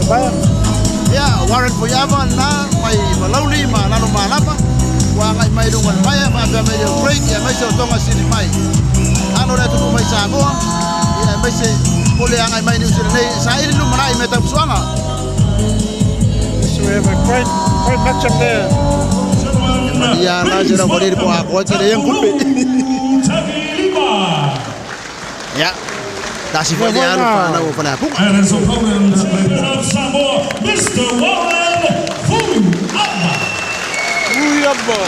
Paea. Ia, Warren Fuiava lena mai Malauli ma Lalo Malama ua agai mai i luga o le paea faapea mai le Craig aemaise o Tonga Sili mai. Alo le atunuu mai Samoa, ia aemaise o le agai mai Niu Sila nei e saili lumanai i mea tau fusuaga. So we have a great, great matchup there. Ia la se la vale po a ko ke le yang kupe. Ia. Tasi foi le alu whanau o Whanapunga. And his opponent, of Samoa, Mr. Warren Fuiava. Fuiava.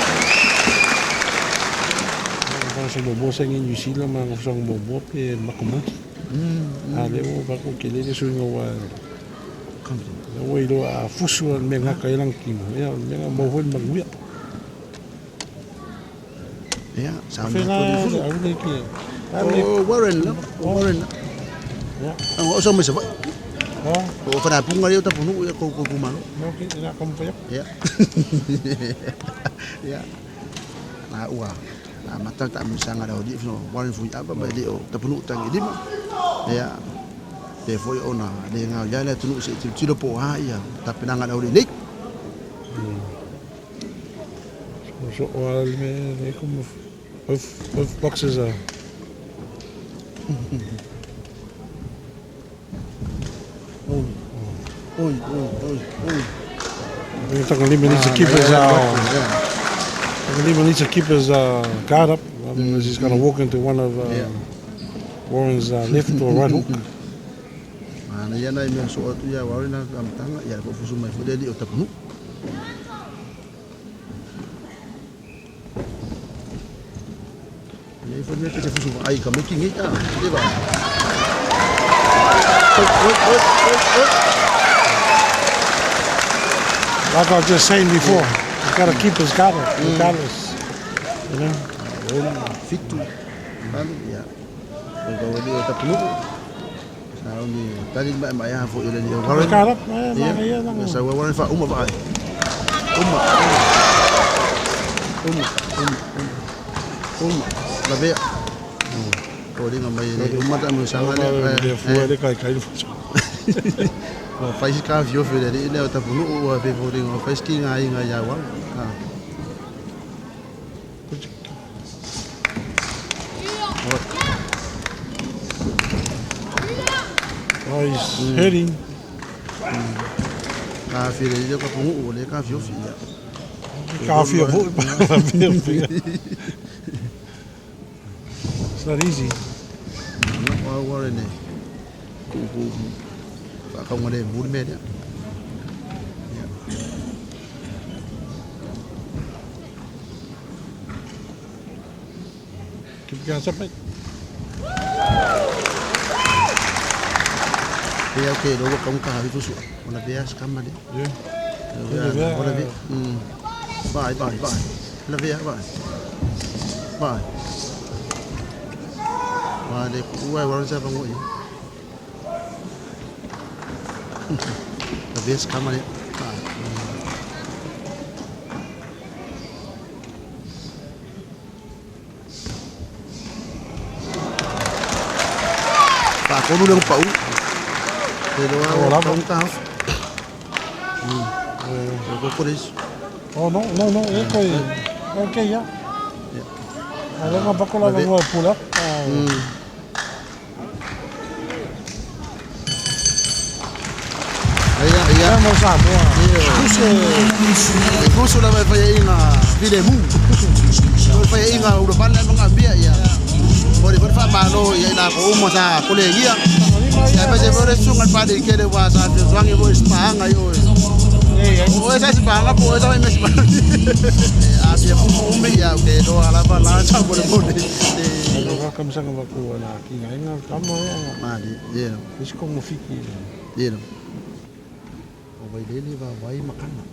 Sa mo sa ngi New Zealand ma sa mo mo pe makamuki. A le o ba ko ke le suinga wa. Le o ilo a fusu me ngaka i lang kimo. Ia me nga mo hoi manuia. Ia, sa Whena mo le fusu. au le ki. O Warren la, Warren. Ia. O sa mo sa. Oh, O Whanapunga leo tapunu ia ko ko kumalo. no ki ina kam pa. Ia. Ia. Na ua. Na mata ta misanga da odi no Warren Fuiava mai le o tapunu tangi lima. Ia. Pe foi ona le ngā ia le tunu se tilo po ha ia tapenanga da odi nei. So o me le kom both boxes are. Oi, oi, oi, oi. Takalima needs to keep his Takalima needs to keep his guard up, otherwise he's going to walk into one of Warren's left or right hook. Mana ia nai mea so atu ia Warren na amtanga ia ko fusu mai fo le o tapunu. Ia fo me te fusu ai ka meki ngi ta. Le ba. Oi, oi, oi, oi, oi. Like I was just saying before, he's got to keep his guard up, regardless. You know? Olu, fitu, valu, ia. Ko ko le o tapunu. Sa ni tali mai mai ha fo ile le Warren. Guard up, Ia. yeah. Sa Warren fa uma vai. Uma. Uma, uma, uma. Uma. La vea. Ko ringa mai le uma ta mo sanga le. Le fua le kai kai. Wa fai ka fio fe le le o tapunu o fe fo ringa fai ski ngai ngai ya wa. Ha. Oh, he's hurting. Ka fi le le ka pungu o le ka fio fi ya. Ka fia fo. It's not easy. No wa wa ne. Ku ku. Fa ka ngore mu me le. Ya. Keep your guards up, mate. Ia ke lo ka ka ha fusu. Ona vea skama le. Yeah. Vea, ona vea. Vai, vai, vai. La vea, vai. Vai. Vai le ku ai wa sa bango i. La vea skama le. Vai. Pa ko lu le pau. Te lo Oh, a lava. ka ka. Ko ko res. Oh, no, no, no. Yeah, okay. Okay, yeah. Yeah. I don't know if I can pull up. Ia ia. Mo sa mo. E fusu la mai fai inga vile mu. Mai fai inga uro bana manga bia ia. Mo di fa malo ia na ko mo sa ko le ia. Ia pa se vore sunga pa de kere wa sa te zwangi bo spanga yo. O esa spanga po esa me spanga. A bia fu fu me ia ke do ala pa la sa bo le bo de. Ka kamsanga wa ku na ki ngai nga kama ya. Ma di ye. Is ko mo fiki. Ye. O vai lele va vai makana.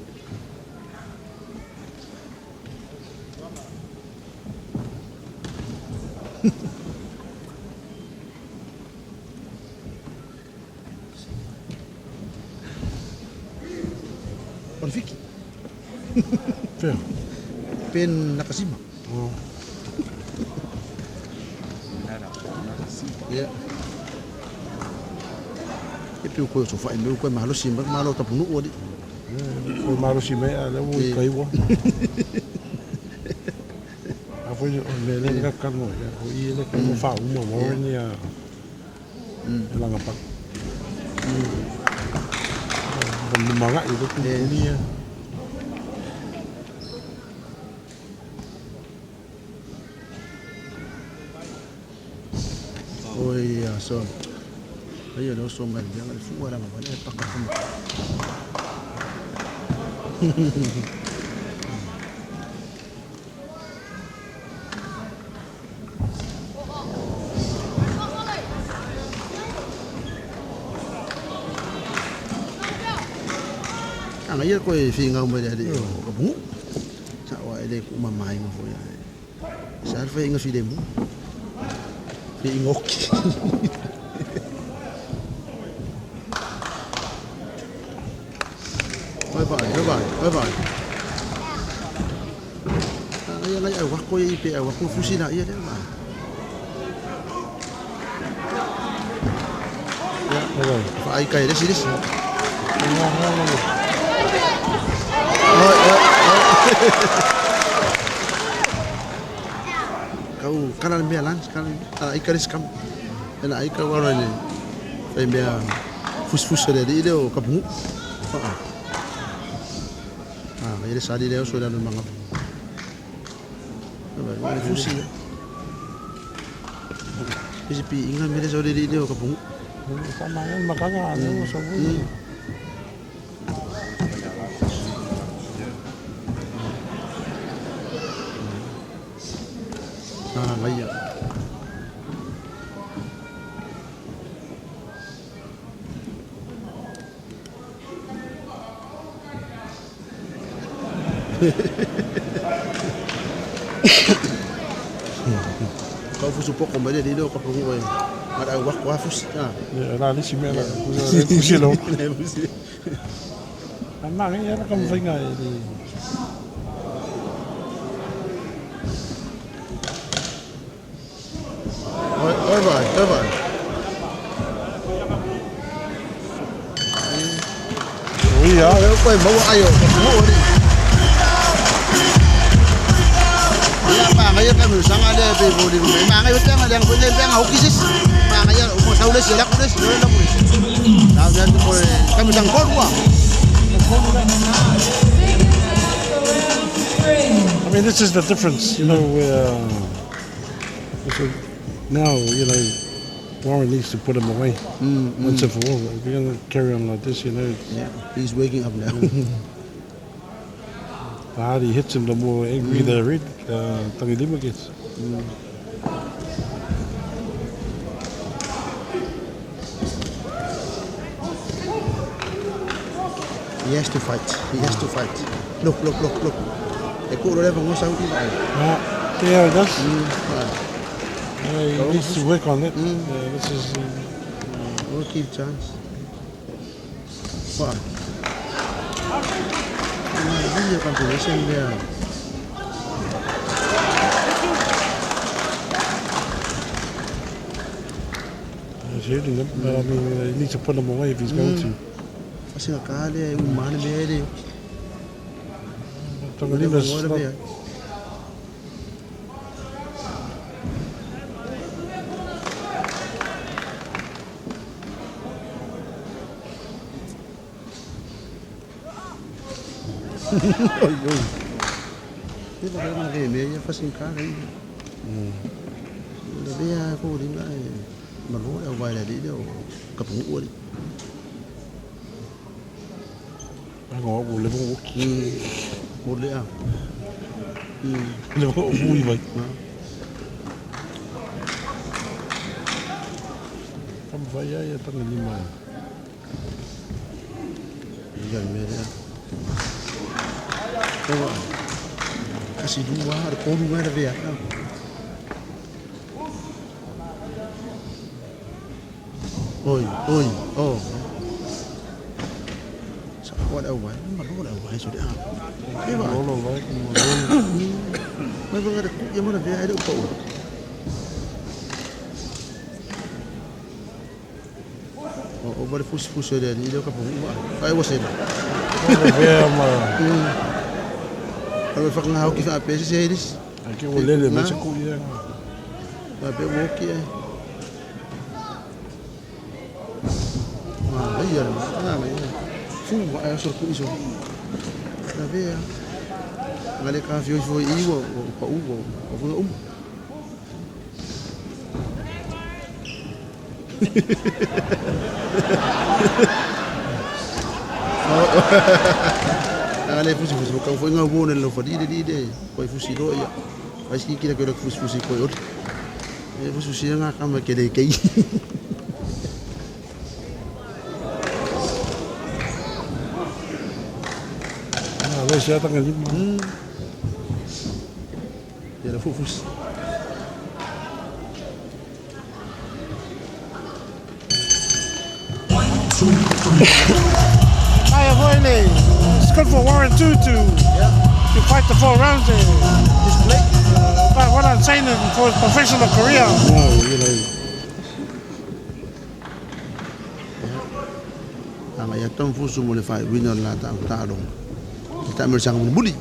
O le fiki. Fair. Pen Nakashima. Oh. Ia. E Pe ua toe osofai mai ua toe malosi mai le Malo o Tapunuu alii. Toe malosi mai a o lea ua i Kaiwa. A foi o le mea lea na tatou talanoa ai, o i lea e faauma Warren ia Lagapala. Lumanai le puipuni ia. Oi ia so. Ai le oso mai le le fua la ngavale e paka fuma. Anga ia koe whingau mai le ali o ka bungu. Sa wa ele ku mamainga foi ai. Sa le faiga filemu. Faiga oki. Bye bye, bye bye, bye bye. Ia lai au ako ia i pe au ako fusi la ia lea vai. Ia, whaai kai resi resi. Oi, oi, oi. Kau kala le mea lan, kala ai kare skam. Ena ai kau ara le fai mea fusfus le le o kapungu. Ah. Ah, ele sali le so le manga. Ba le fusi. Isi pi inga mele so le le o kapungu. Sa manga makanga le o so. Ah, ngaia. Kau fusu poko mai le le o kapungu e. Ngara au wako a fusi. Ah. La le si mea la fusi lo. A manga ia la ka mawhainga e le. Oi, oi vai, oi vai. Oi ia. Oi, koe maua ai o kapungu o ni. Ia manga ia kami sanga le pe bo ni. Manga ia tanga le ko le penga hoki sis. Manga ia mo sau le se la ku le se la ku le. Tau ia ko kami sang ko rua. I mean, this is the difference, you know, where so now, you know, Warren needs to put him away once and for all. If you're going to carry on like this, you know, Yeah, he's waking up now. the harder he hits him, the more angry the red Tagiilima gets. He has to fight. He has to fight. Look, look, look, look. E ko le vango sau ki vai. Yeah, see how he does? Yeah, he needs to work on it. Yeah, this is We'll keep chance. Wah. Nah, combination there. He's hurting him, but I mean, he needs to put him away if he's going to. Asinga kale umane mele. Tagiilima's not, Oi, oi. Te ba kana ke me ya fasin ka kai. La bea ko ringa e malo e vai la di o ka pu o di. Ako o le mo Mo le a. Le mo ui vai. Kam vai ai e Tagiilima. Ia me le. Ewa. Kasi dua, ada koru ada bea. Oi, oi, oh. Sa ko ada wai, malo ada wai so dia. Ewa. Lolo vai mo lolo. Mai ba ada ku ia mana bea ada upa. Oh. Ua ova le fusifusi o le alii lea o Tapunuu vaai. Ai ua sela. Vea ma O le whakangahau ki whaapea se se helis. Ai ke ua lele mai se ku ia. Whaapea ua oki ai. Ma ai ala ma ai. Fu ma ai so ku iso. Na vea. Ngale ka fio fo i ua o pa u o o fu um. Ngale fusi fusi ka fo inga wo ne lo fa di di de ko fusi lo ia. Ai ski kira ko fusi fusi ko ot. E fusi fusi nga ka ma ke le kei. Ah, le sia tanga lima. Ia la fusi. Maya Voile, it's good for Warren too to fight the 4 rounds there. Display. But what I'm saying is for his professional career. No, you know. Anga ia tom fusu mo le fai wina la ta ta long. Ta mer sang mo buli.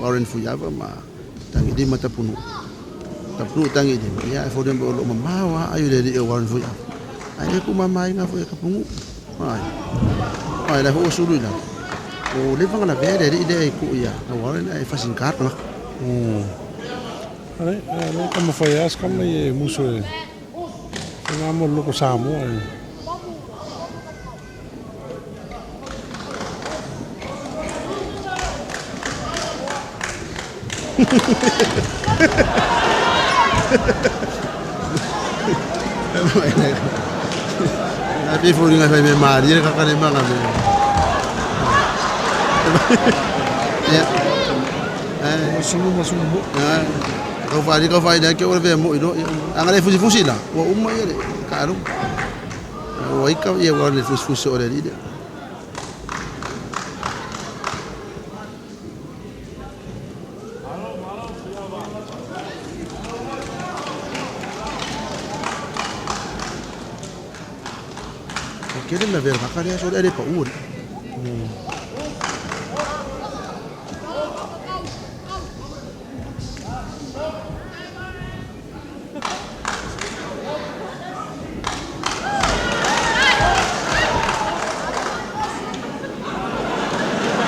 Warren Fuiava ma tangi di mata punu. Ta punu tangi di. Ia fo dem lo ma wa ayu le di Warren Fuiava. Ai le ku ma mai nga fo ka pungu. Ai. Ai la ho sulu la. O le fanga la vere di de ku ia. Na Warren ai fasin kar la. Ale, ale ka ma fai as ka mai e muso e. Ngā mo loko Samoa e. Na pe fo ringa fai me mari ka ka le manga me. Ya. Eh, Sulu ma sulu mo. ah, kau fai kau fai dah ke ora ve mo ilo. Anga le fusi fusi la. Wa umma ia le ka alu. Wa ika ia wa le fusi fusi ora li. Kere me ver ka so ere pa uri.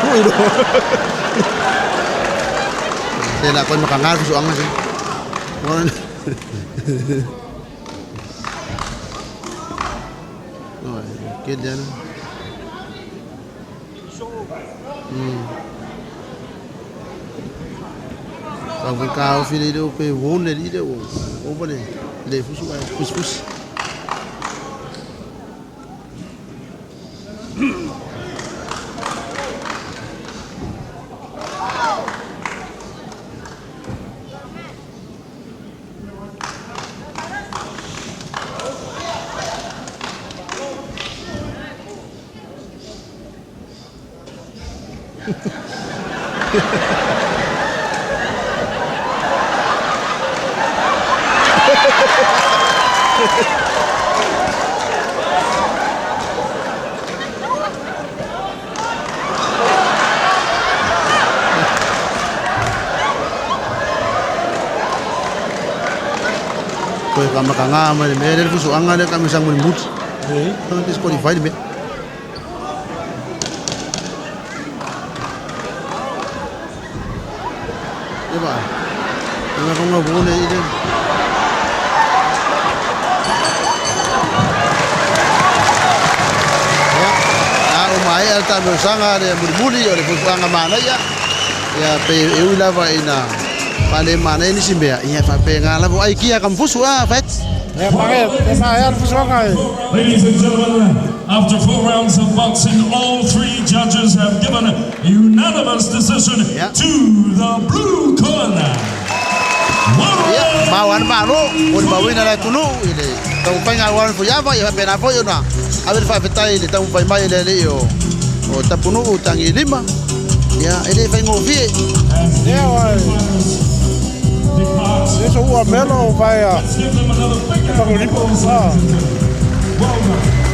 Ui do. Se la kon makangar su anga se. Oh, ke dia na. Kau kau fili do pe won le di o o bole le fusu ai fus fus. Koe ka makanga ma le mere fusu anga le kami sang mun mut. Eh, Tang disqualified me. Eba. Nga ko nga bone ile. Ya. A o mai al ta mo sanga le mulimuli o le fusu anga mana ya. Ya pe e ui lava ina pale mana ni simbea. Ia fa pe nga lava ai kia kam fusu a fet. e mare, e mare fusu anga e. Ladies and gentlemen, after 4 rounds of boxing, all 3 judges have given a unanimous decision Yeah. to the blue corner. Ya, Warren mawan malo, o le mawina la tunu ile. Tau painga wan fu yava ia pe na fo na. Ave fa fetai le tau pai mai le le o. O tapunu o tangi lima. Ya, ele fai ngofi. Ia wai. departs. Le so ua melo vai a. Let's give them another big round of Tango lipo. applause. Ah. Well done.